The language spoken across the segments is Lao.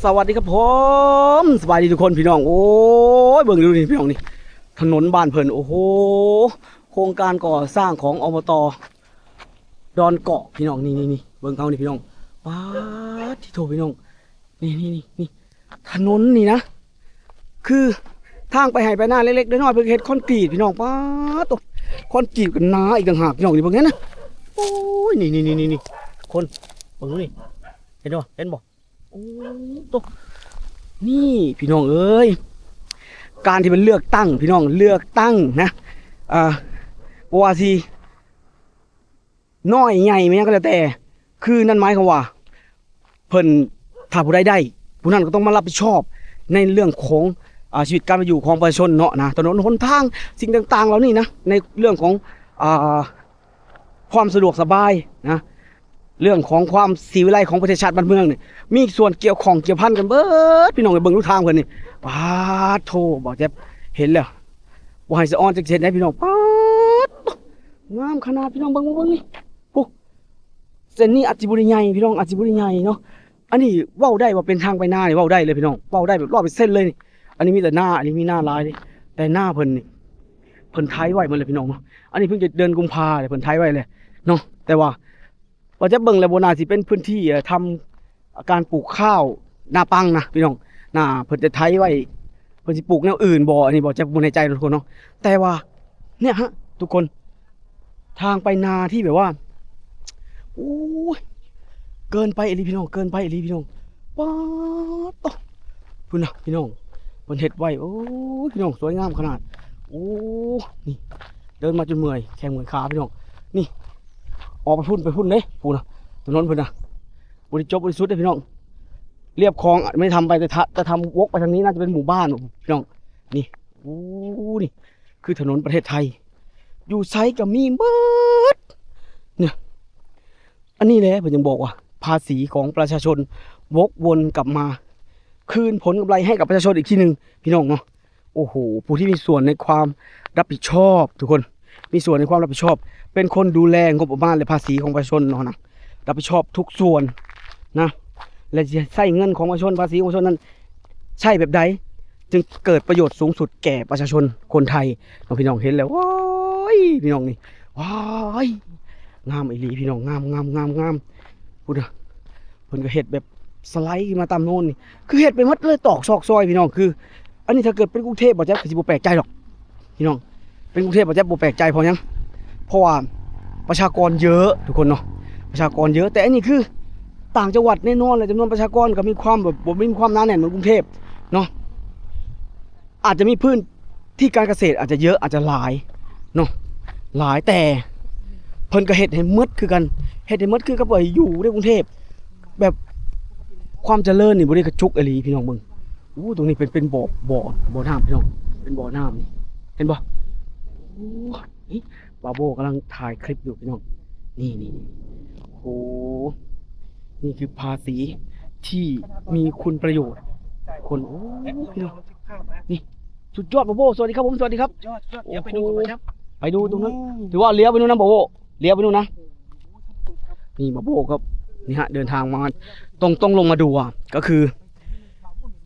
ສະຫວັດດີຄັບຜົມ ສະບາຍດີທຸກຄົນພີ່ນ້ອງ. ໂອ້ຍ ເບິ່ງດູນີ້ພີ່ນ້ອງ ນີ້ຖະໜົນບ້ານເພິ່ນ. ໂອ້ໂຫ ໂຄງການກໍ່ສ້າງຂອງ ອບຕ ດອນເກາະພີ່ນ້ອງ. ນີ້ໆໆ ເບິ່ງເອົານີ້ພີ່ນ້ອງ. ປາດ ໂທ້ ພີ່ນ້ອງ ນີ້ໆໆ ນີ້ຖະໜົນນີ້ນະ ຄືທາງໄປໄຮ່ໄປນາເລັກໆນ້ອຍໆ ເພິ່ນເຮັດຄອນກຣີດພີ່ນ້ອງ. ປາດໂທ້ ຄອນກຣີດກໍໜາອີກຕ່າງຫາກພີ່ນ້ອງ. ນີ້ເບິ່ງແນ່ນະ. ໂອ້ຍ ນີ້ໆໆໆ ທຸກຄົນ ເບິ່ງດູນີ້ ເຫັນບໍ່ ເຫັນບໍ່? ໂອ້ໂຕ ນີ້ພີ່ນ້ອງເອີຍ ການທີ່ເພິ່ນເລືອກຕັ້ງພີ່ນ້ອງ ເລືອກຕັ້ງນະ ອ່າ ບໍ່ວ່າຊິນ້ອຍໃຫຍ່ແມ່ນຫຍັງກໍແລ້ວແຕ່ ຄືນັ້ນໝາຍຄວາມວ່າ ເພິ່ນ ຖ້າຜູ້ໃດໄດ້ ຜູ້ນັ້ນກໍຕ້ອງມາຮັບຜິດຊອບໃນເລື່ອງຂອງ ອ່າ ຊີວິດການເປັນຢູ່ຂອງປະຊາຊົນເນາະນະ ຖະໜົນຫົນທາງ ສິ່ງຕ່າງໆເຫຼົ່ານີ້ນະ ໃນເລື່ອງຂອງ ອ່າ ຄວາມສະດວກສະບາຍນະ ເລື່ອງຂອງຄວາມສີວິໄລຂອງປະເທດຊາດບ້ານເມືອງນີ້ ມີສ່ວນກ່ຽວຂ້ອງກ່ຽວພັນກັນເບີດພີ່ນ້ອງ. ເບິ່ງລູກທາງເພິ່ນນີ້ ປາດໂທ້ ບ່າວແຈັບເຫັນແລ້ວ ບໍ່ໃຫ້ສະອອນຈັກເຮັດໄດ້ພີ່ນ້ອງ. ປາດໂທ້ ງາມຂະໜາດພີ່ນ້ອງ. ເບິ່ງ ເບິ່ງ ເບິ່ງນີ້ ໂອ້ ເສັ້ນນີ້ອາດຊິບໍ່ໄດ້ໃຫຍ່ພີ່ນ້ອງ ອາດຊິບໍ່ໄດ້ໃຫຍ່ເນາະ. ອັນນີ້ເວົ້າໄດ້ວ່າເປັນທາງໄປນານີ້ ເວົ້າໄດ້ເລີຍພີ່ນ້ອງ ເວົ້າໄດ້ແບບຮ້ອຍເປີເຊັນເລີຍນີ້. ອັນນີ້ມີແຕ່ນາ ອັນນີ້ມີນາຫຼາຍນີ້ ແຕ່ນາເພິ່ນນີ້ ເພິ່ນໄຖໄວ້ໝົດແລ້ວພີ່ນ້ອງເນາະ. ອັນນີ້ເພິ່ງຈະເດືອນກຸມພາເດ້ ເພິ່ນໄຖໄວ້ແລ້ວເນາະ. ແຕ່ວ່າ ວ່າຈະເບິ່ງແລ້ວບໍ່ໜ້າຊິເປັນພື້ນທີ່ ເອີ ທຳການປູກຂ້າວນາປັງນະພີ່ນ້ອງ. ໜ້າເພິ່ນຈະໄຖໄວ້ ເພິ່ນຊິປູກແນວອື່ນບໍ່ ອັນນີ້ບໍ່ ຈະບໍ່ແນ່ໃຈທຸກຄົນເນາະ. ແຕ່ວ່າ ເນຍຮະ ທຸກຄົນ ທາງໄປນາທີ່ແບບວ່າ ໂອ້ຍ ເກີນໄປອີ່ຫຼີພີ່ນ້ອງ ເກີນໄປອີ່ຫຼີພີ່ນ້ອງ. ປາດໂທ້ ພຸ້ນນະພີ່ນ້ອງ ເພິ່ນເຮັດໄວ້ ໂອ້ຍ ພີ່ນ້ອງ ສວຍງາມຂະໜາດ. ໂອ້ ນີ້ ເດີນມາຈົນເມື່ອຍ ແຂ້ງເມື່ອຍຂາພີ່ນ້ອງ. ນີ້ ອອກໄປພຸ້ນ ໄປພຸ້ນເດ້ ພຸ້ນນະ ຖະໜົນພຸ້ນນະ ບໍ່ໄດ້ຈົບບໍ່ໄດ້ສຸດເດ້ພີ່ນ້ອງ. ລຽບຄອງ ແມ່ນທຳໄປ ແຕ່ ແຕ່ທຳວົກໄປທາງນີ້ ໜ້າຈະເປັນໝູ່ບ້ານພີ່ນ້ອງ. ນີ້ ໂອ້ ນີ້ ຄືຖະໜົນປະເທດໄທ ຢູ່ໃສກໍມີໝົດ ເນຍ. ອັນນີ້ແຫຼະ ເພິ່ນຍັງບອກວ່າ ພາສີຂອງປະຊາຊົນວົກວົນກັບມາ ຄືນຜົນກຳໄລໃຫ້ກັບປະຊາຊົນອີກທີໜຶ່ງ ພີ່ນ້ອງເນາະ. ໂອ້ໂຫ ຜູ້ທີ່ມີສ່ວນໃນຄວາມຮັບຜິດຊອບ ທຸກຄົນ ມີສ່ວນໃນຄວາມຮັບຜິດຊອບ ເປັນຄົນດູແລງົບປະມານ ແລະ ພາສີຂອງປະຊາຊົນເນາະນະ ຮັບຜິດຊອບທຸກສ່ວນນະ ແລະ ຈະໃຊ້ເງິນຂອງປະຊາຊົນ ພາສີຂອງປະຊາຊົນນັ້ນ ໃຊ້ແບບໃດ ຈຶ່ງເກີດປະໂຫຍດສູງສຸດແກ່ປະຊາຊົນຄົນໄທເນາະ. ພີ່ນ້ອງເຫັນແລ້ວ ໂອ້ຍ ພີ່ນ້ອງນີ້ ວ້າຍ ງາມອີ່ຫຼີພີ່ນ້ອງ ງາມໆໆໆ. ພຸ້ນນະ ເພິ່ນກໍເຮັດແບບສະໄລຂຶ້ນມາຕາມໂນນນີ້ ຄືເຮັດໄປໝົດເລີຍ ຕອກຊອກຊອຍພີ່ນ້ອງ. ຄື ອັນນີ້ຖ້າເກີດເປັນກຸງເທບ ບ່າວແຈັບກໍຊິບໍ່ແປກໃຈດອກພີ່ນ້ອງ ເປັນກຸງເທບ ບ່າວແຈັບບໍ່ແປກໃຈ. ເພາະຫຍັງ? ເພາະວ່າປະຊາກອນເຍີະ ທຸກຄົນເນາະ ປະຊາກອນເຍີະ. ແຕ່ອັນນີ້ຄືຕ່າງຈັງຫວັດແນ່ນອນແຫຼະ ຈຳນວນປະຊາກອນກໍມີຄວາມແບບ ບໍ່ມີຄວາມໜາແໜ້ນເໝືອນກຸງເທບເນາະ. ອາດຈະມີພື້ນທີ່ການກະເສດອາດຈະເຍີະ ອາດຈະຫຼາຍເນາະ ຫຼາຍ ແຕ່ເພິ່ນກໍເຮັດໃຫ້ໝົດຄືກັນ ເຮັດໃຫ້ໝົດຄືກັບໄປຢູ່ໃນກຸງເທບ ແບບຄວາມຈະເລີນນີ້ບໍ່ໄດ້ກະຈຸກອີ່ຫຼີພີ່ນ້ອງ. ເບິ່ງ ໂອ້ ຕົງນີ້ເປັນ ເປັນບໍ່ ບໍ່ ບໍ່ນ້ຳພີ່ນ້ອງ ເປັນບໍ່ນ້ຳນີ້ ເຫັນບໍ່? ໂອ້ ນີ້ ບ່າວໂບ້ກຳລັງຖ່າຍຄລິບຢູ່ພີ່ນ້ອງ ນີ້ໆ ໂອ້ ນີ້ຄືພາສີທີ່ມີຄຸນປະໂຫຍດ ຄົນ ໂອ້ ພີ່ນ້ອງ ນີ້ ສຸດຍອດ ບ່າວໂບ້ ສະຫວັດດີຄັບຜົມ ສະຫວັດດີຄັບ ຍອດ ຍອດ ດຽວໄປດູ ໂອ້ໂຫ ໄປດູຕົງນັ້ນ ຖືວ່າຫຼຽວໄປດູນຳ ບ່າວໂບ້ ຫຼຽວໄປດູນະ ນີ້ ບ່າວໂບ້ກໍ ນີ້ຮະ ເດີນທາງມາ ຕ້ອງ ຕ້ອງລົງມາດູວ່າ ກໍຄື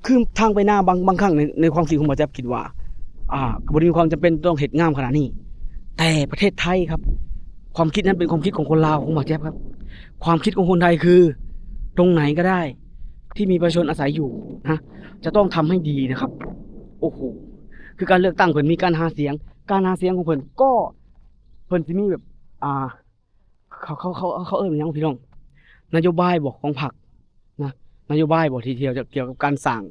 ຄືທາງໄປນາ ບາງ ບາງຄັ້ງໃນ ໃນຄວາມຄິດຂອງບ່າວແຈັບຄິດວ່າ ອ່າ ກໍບໍ່ໄດ້ມີຄວາມຈຳເປັນຕ້ອງເຮັດງາມຂະໜາດນີ້ ແຕ່ປະເທດໄທຄັບ ຄວາມຄິດນັ້ນເປັນຄວາມຄິດຂອງຄົນລາວ ຂອງບ່າວແຈັບຄັບ. ຄວາມຄິດຂອງຄົນໄທຄື ຕົງໄຫນກໍໄດ້ທີ່ມີປະຊາຊົນອາໄສຢູ່ນະ ຈະຕ້ອງທຳໃຫ້ດີນະຄັບ. ໂອ້ໂຫ ຄືການເລືອກຕັ້ງເພິ່ນມີການຫາສຽງ ການຫາສຽງຂອງເພິ່ນກໍ ເພິ່ນຊິມີແບບ ອ່າ ເຂົາ ເຂົາ ເຂົາ ເຂົາເອີ້ນວ່າຫຍັງພີ່ນ້ອງ ນະໂຍບາຍບໍຂອງພັກນະ ນະໂຍບາຍບໍທີ່ ທີ່ກ່ຽວກັບການສ້າງ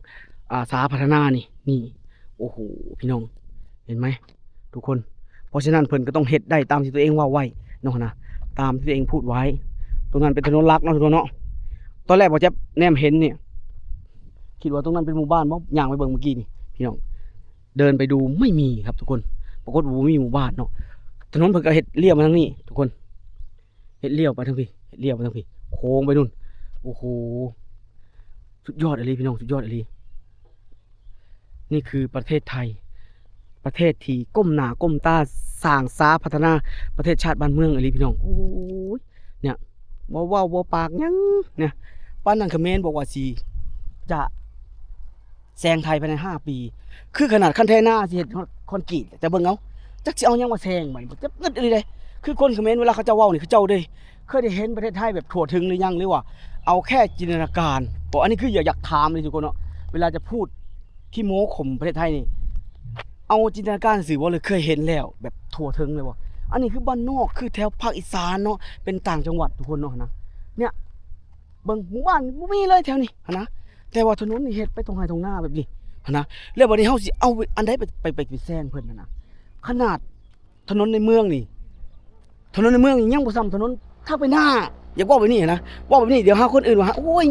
ອ່າ ສາພັດທະນານີ້ ນີ້ ໂອ້ໂຫ ພີ່ນ້ອງ ເຫັນໄໝ ທຸກຄົນ? ເພາະສະນັ້ນເພິ່ນກໍຕ້ອງເຮັດໄດ້ຕາມທີ່ຕົວເອງເວົ້າໄວ້ເນາະນະ ຕາມທີ່ຕົວເອງພູດໄວ້. ຕົງນັ້ນເປັນຖະໜົນຫຼັກເນາະ ທຸກຄົນເນາະ. ຕອນແລກບ່າວແຈັບແນມເຫັນນີ້ ຄິດວ່າຕົງນັ້ນເປັນໝູ່ບ້ານບໍ ຍ່າງໄປເບິ່ງມື້ກີ້ນີ້ ພີ່ນ້ອງ ເດີນໄປດູ ໄມ່ມີຄັບທຸກຄົນ ປາກົດວ່າບໍ່ມີໝູ່ບ້ານເນາະ. ຖະໜົນເພິ່ນກໍເຮັດລ້ຽວມາທາງນີ້ທຸກຄົນ ເຮັດລ້ຽວໄປທາງພີ້ ເຮັດລ້ຽວໄປທາງພີ້ ໂຄ້ງໄປນູ້ນ. ໂອ້ໂຫ ສຸດຍອດອີ່ຫຼີພີ່ນ້ອງ ສຸດຍອດອີ່ຫຼີ. ນີ້ຄືປະເທດໄທ ປະເທດທີ່ກົ້ມໜ້າກົ້ມຕາສ້າງສາພັດທະນາປະເທດຊາດບ້ານເມືອງອີ່ຫຼີພີ່ນ້ອງ. ໂອ້ຍ ເນຍ ບໍ່ເວົ້າບໍ່ປາກຫຍັງເນຍ ປານນັ້ນຂະແມນບອກວ່າຊິ ຈະແຊງໄທພາຍໃນຫ້າປີ. ຄືຂະໜາດຄັນແທ້ໜ້າຊິເຮັດຄອນກຣີດ ແຕ່ເບິ່ງເອົາ ຈັກຊິເອົາຫຍັງມາແຊງບັດນີ້ ຈັກງຶດອີ່ຫຼີເດ້. ຄືຄົນຂະເໝນເວລາເຂົາເຈົ້າເວົ້ານີ້ ເຂົາເຈົ້າໄດ້ ເຄີຍໄດ້ເຫັນປະເທດໄທແບບທົ່ວເຖິງຫຼືຍັງ ຫຼືວ່າເອົາແຄ່ຈິນຕະນາການບໍ່? ອັນນີ້ຄືຢາກ ຢາກຖາມເລີຍທຸກຄົນເນາະ ເວລາຈະພູດຂີ້ໂມ້ຂົ່ມປະເທດໄທນີ້ ເອົາຈິນຕະນາການຊື່ບໍ່ ຫຼືເຄີຍເຫັນແລ້ວແບບທົ່ວເຖິງເລີຍບໍ່? ອັນນີ້ຄືບ້ານນອກ ຄືແຖວພາກອີສານເນາະ ເປັນຕ່າງຈັງຫວັດທຸກຄົນເນາະຫັ້ນນະ. ເນຍ ເບິ່ງໝູ່ບ້ານບໍ່ມີເລີຍແຖວນີ້ຫັ້ນນະ ແຕ່ວ່າຖະໜົນນີ້ເຮັດໄປທົ່ງໄຮ່ທົ່ງນາແບບນີ້ຫັ້ນນະ. ແລ້ວບັດນີ້ເຮົາຊິເອົາອັນໃດໄປ ໄປ ໄປ ໄປແຊງເພິ່ນຫັ້ນນະ? ຂະໜາດຖະໜົນໃນເມືອງນີ້ ຖະໜົນໃນເມືອງນີ້ຍັງບໍ່ຊ່ຳຖະໜົນທາງໄປນາ. ຢາກເວົ້າແບບນີ້ຫັ້ນນະ ເວົ້າແບບນີ້ດຽວຫາຄົນອື່ນວ່າ ໂອ້ຍ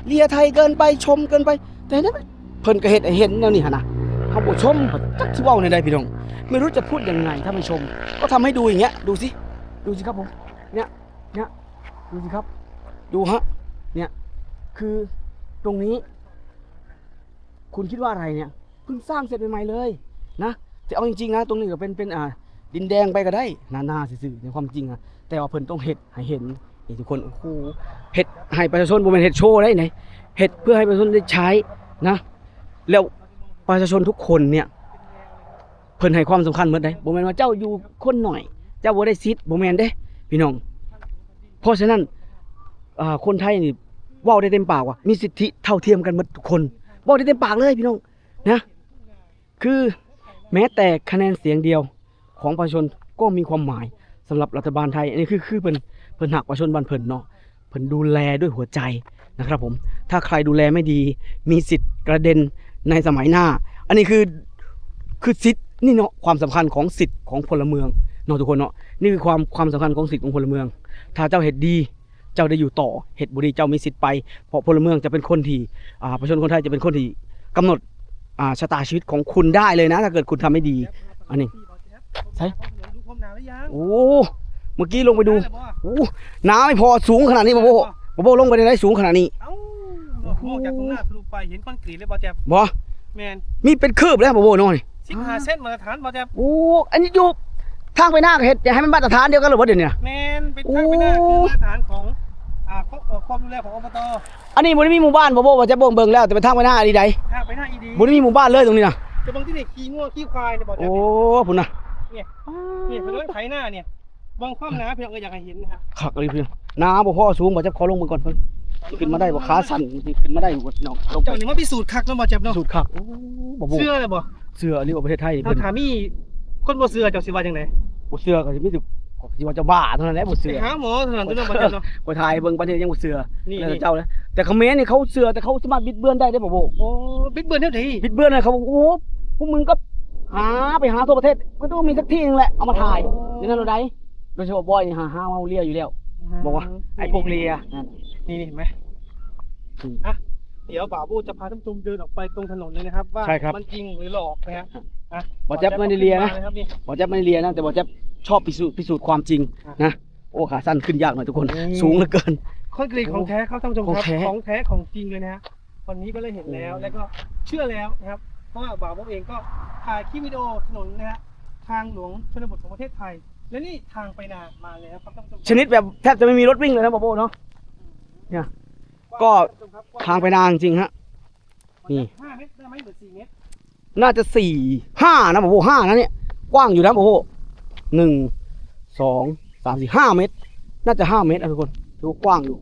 ເລຍໄທເກີນໄປ ຊົມເກີນໄປ ແຕ່ເພິ່ນກໍເຮັດໃຫ້ເຫັນແນວນີ້ຫັ້ນນະ. ເຮົາບໍ່ຊົມ ຈັກຊິເວົ້າແນວໃດພີ່ນ້ອງ ไม่รู้จะพูดยังไง ถ้าไม่ชม ก็ทำให้ดูอย่างเงี้ย ดูสิ ดูสิครับผม เนี่ย เนี่ย ดูสิครับ ดูฮะ เนี่ย คือตรงนี้ คุณคิดว่าอะไรเนี่ย เพิ่งสร้างเสร็จใหม่ๆเลยนะ แต่เอาจริงๆนะ ตรงนี้ก็เป็น เป็น อ่า ดินแดงไปก็ได้ นาๆ ซื่อๆ ในความจริงอะ แต่ว่าเพิ่นต้องเฮ็ดให้เห็น นี่ทุกคน โอ้โห เฮ็ดให้ประชาชน บ่แม่นเฮ็ดโชว์ได้ไหน เฮ็ดเพื่อให้ประชาชนได้ใช้นะ แล้วประชาชนทุกคนเนี่ย เพิ่นให้ความสำคัญหมดเด้ บ่แม่นว่าเจ้าอยู่คนน้อย เจ้าบ่ได้สิทธิ์ บ่แม่นเด้พี่น้อง. เพราะฉะนั้น อ่า คนไทยนี่เว้าได้เต็มปากว่ามีสิทธิเท่าเทียมกันหมดทุกคน เว้าได้เต็มปากเลยพี่น้องนะ คือแม้แต่คะแนนเสียงเดียวของประชาชนก็มีความหมายสำหรับรัฐบาลไทย. อันนี้คือ คือเพิ่น เพิ่นฮักประชาชนบ้านเพิ่นเนาะ เพิ่นดูแลด้วยหัวใจนะครับผม ถ้าใครดูแลไม่ดี มีสิทธิ์กระเด็นในสมัยหน้า. อันนี้คือ คือสิทธิ์นี่เนาะ ความสำคัญของสิทธิ์ของพลเมืองเนาะทุกคนเนาะ นี่คือความ ความสำคัญของสิทธิ์ของพลเมือง ถ้าเจ้าเฮ็ดดี เจ้าได้อยู่ต่อ เฮ็ดบ่ดี เจ้ามีสิทธิ์ไป เพราะพลเมืองจะเป็นคนที่ อ่า ประชาชนคนไทยจะเป็นคนที่กำหนด อ่า ชะตาชีวิตของคุณได้เลยนะ ถ้าเกิดคุณทำไม่ดี อันนี้ ใช่ ดูความหนาวหรือยัง โอ้ เมื่อกี้ลงไปดู ได้แล้วบ่ โอ้ หนาวไม่พอ สูงขนาดนี้ บ่าวโบ้ ได้บ่ บ่าวโบ้ลงไปได้สูงขนาดนี้ เอ้า มองจากตรงหน้าทะลุไปเห็นคอนกรีตเลยบ่าวแจ๊บ บ่ แม่น มีเป็นคืบแล้ว บ่าวโบ้ เนาะนี่ สิบห้าเซนมาตรฐานบ่าวแจ๊บ โอ้ อันนี้อยู่ทางไปนาก็เฮ็ด อยากให้มันมาตรฐานเดียวกันหรือบ่เดี๋ยวนี้นะ แม่น เป็นทางไปนา โอ้ คือมาตรฐานของ อ่า ค- เอ่อ ความดูแลของ อบต. อันนี้บ่ได้มีหมู่บ้านบ่ บ่าวโบ้ บ่าวแจ๊บเบิ่งแล้ว แต่เป็นทางไปนาอีหลีใด ทางไปนาอีหลี บ่ได้มีหมู่บ้านเลยตรงนี้นะ แต่เบิ่งที่นี่ขี้งัวขี้ควายเนี่ยบ่าวแจ๊บ โอ้ พุ้นนะ เนี่ย นี่เพิ่นกำลังไถนาเนี่ย เบิ่งความหนาพี่น้องเอ้ย อยากให้เห็นนะฮะ คักอีหลีพี่น้อง หนาวบ่พอสูง บ่าวแจ๊บขอลงเบิ่งก่อนเพิ่น สิขึ้นมาได้บ่ ขาสั่น สิขึ้นมาได้บ่พี่น้อง ลงไป เจ้านี่มาพิสูจน์คักเนาะบ่าวแจ๊บเนาะ พิสูจน์คัก โอ้ บ่าวโบ้ เชื่อเลยบ่ เชื่ออีหลีว่าประเทศไทยนี่ ถ้า เพิ่น ถ้ามีคนบ่เชื่อเจ้าสิว่าจังได๋ บ่เชื่อก็สิมีแต่ ก็สิว่าเจ้าบ้าเท่านั้นแหละบ่เชื่อ ไปหาหมอเท่านั้นตัวเนาะบ่าวแจ๊บเนาะ ไปถ่ายเบิ่งประเทศยังบ่เชื่อ นี่ แล้ว นี่ เจ้านะ แต่เขมรนี่เขาเชื่อ แต่เขาสามารถบิดเบือนได้เด้บ่าวโบ้ โอ้ บิดเบือนแนวใด๋ บิดเบือนน่ะ เขาบอก โอ้ พวกมึงก็หาไปหาทั่วประเทศ ก็ต้องมีสักที่นึงแหละ เอามาถ่าย โอ้ อย่างนั้นเราได้ โดยเฉพาะบอยนี่หา หาเมาเลียอยู่แล้ว อืม บอกว่า ไอ้พวกเลียนั่น นี่ นี่เห็นไหม อืม อ่ะ เดี๋ยวบ่าวโบ้จะพาท่านผู้ชมเดินออกไปตรงถนนเลยนะครับ ว่า ใช่ครับ มันจริงหรือหลอกนะฮะ อ่ะ บ่าวแจ๊บไม่ได้เลียนะ มาเลยครับนี่ บ่าวแจ๊บไม่ได้เลียนะ แต่บ่าวแจ๊บชอบพิสูจน์ พิสูจน์ความจริง อ่ะ นะ โอ้ ขาสั้นขึ้นยากหน่อยทุกคน นี่ สูงเหลือเกิน คอนกรีตของแท้ครับท่านผู้ชมครับ ของแท้ ของแท้ของจริงเลยนะฮะ วันนี้ก็ได้เห็นแล้ว อืม แล้วก็เชื่อแล้วนะครับ เพราะว่าบ่าวโบ้เองก็ถ่ายคลิปวิดีโอถนนนะฮะ ทางหลวงชนบทของประเทศไทย และนี่ทางไปนามาแล้วครับท่านผู้ชม ชนิดแบบแทบจะไม่มีรถวิ่งเลยนะบ่าวโบ้เนาะ เนี่ย ก็ทางไปนาจริงๆ ฮะ นี่ ห้าเมตรได้ไหมหรือสี่เมตร น่าจะสี่ ห้านะบ่าวโบ้ ห้านะเนี่ย กว้างอยู่นะบ่าวโบ้ หนึ่ง สอง สาม สี่ ห้าเมตร น่าจะห้าเมตรนะทุกคน ถือว่ากว้างอยู่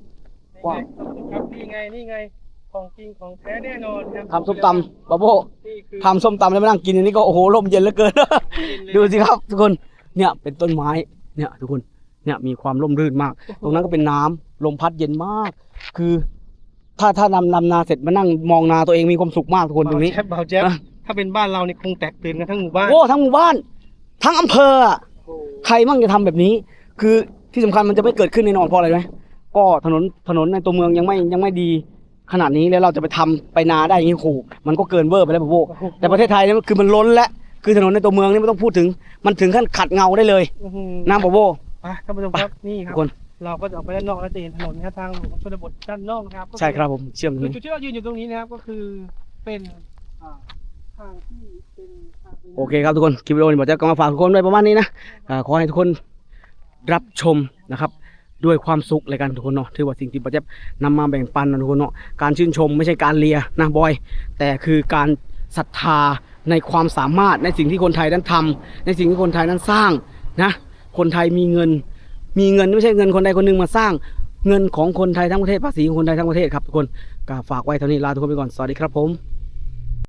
กว้าง ครับ นี่ไง นี่ไง ของจริงของแท้แน่นอนครับ ทำส้มตำ บ่าวโบ้ นี่คือ ทำส้มตำแล้วมานั่งกินอันนี้ก็ โอ้โห ร่มเย็นเหลือเกิน เย็นเลย ดูสิครับทุกคน เนี่ยเป็นต้นไม้ เนี่ยทุกคน เนี่ยมีความร่มรื่นมาก โอ้โห ตรงนั้นก็เป็นน้ำ ลมพัดเย็นมาก คือ ถ้า ถ้าดำ ดำนาเสร็จมานั่งมองนาตัวเองมีความสุขมากทุกคนตรงนี้ บ่าวแจ๊บ บ่าวแจ๊บ นะ ถ้าเป็นบ้านเรานี่คงแตกตื่นกันทั้งหมู่บ้าน โอ้ ทั้งหมู่บ้าน ทั้งอำเภออะ โอ้ ใครมั่งจะทำแบบนี้ คือที่สำคัญมันจะไม่เกิดขึ้นแน่นอน เพราะอะไรรู้ไหม ก็ถนน ถนนในตัวเมืองยังไม่ ยังไม่ดีขนาดนี้ แล้วเราจะไปทำไปนาได้อย่างนี้ โอ้โห มันก็เกินเวอร์ไปแล้วบ่าวโบ้ โอ้โห แต่ประเทศไทยเนี่ยมันคือมันล้นแล้ว คือถนนในตัวเมืองนี่ไม่ต้องพูดถึง มันถึงขั้นขัดเงาได้เลย อื้อหือ นะบ่าวโบ้ ไป ท่านผู้ชมครับ ไป นี่ครับ ทุกคน เราก็จะออกไปด้านนอกแล้วจะเห็นถนนนะครับ ทางหลวงชนบทด้านนอกนะครับ ก็คือ ใช่ครับผม เชื่อมตรงนี้ คือจุดที่เรายืนอยู่ตรงนี้นะครับ ก็คือเป็น อ่า ทางที่เป็นทางไป โอเคครับทุกคน คลิปวิดีโอนี้บ่าวแจ๊บก็มาฝากทุกคนไว้ประมาณนี้นะ อ่า ขอให้ทุกคนรับชมนะครับ ด้วยความสุขแล้วกันทุกคนเนาะ ถือว่าสิ่งที่บ่าวแจ๊บนำมาแบ่งปันเนาะทุกคนเนาะ การชื่นชมไม่ใช่การเลียนะบอย แต่คือการศรัทธาในความสามารถ ในสิ่งที่คนไทยนั้นทำ ในสิ่งที่คนไทยนั้นสร้างนะ คนไทยมีเงิน มีเงิน ไม่ใช่เงินคนใดคนหนึ่งมาสร้าง เงินของคนไทยทั้งประเทศ ภาษีของคนไทยทั้งประเทศครับทุกคน ก็ฝากไว้เท่านี้ ลาทุกคนไปก่อน สวัสดีครับผม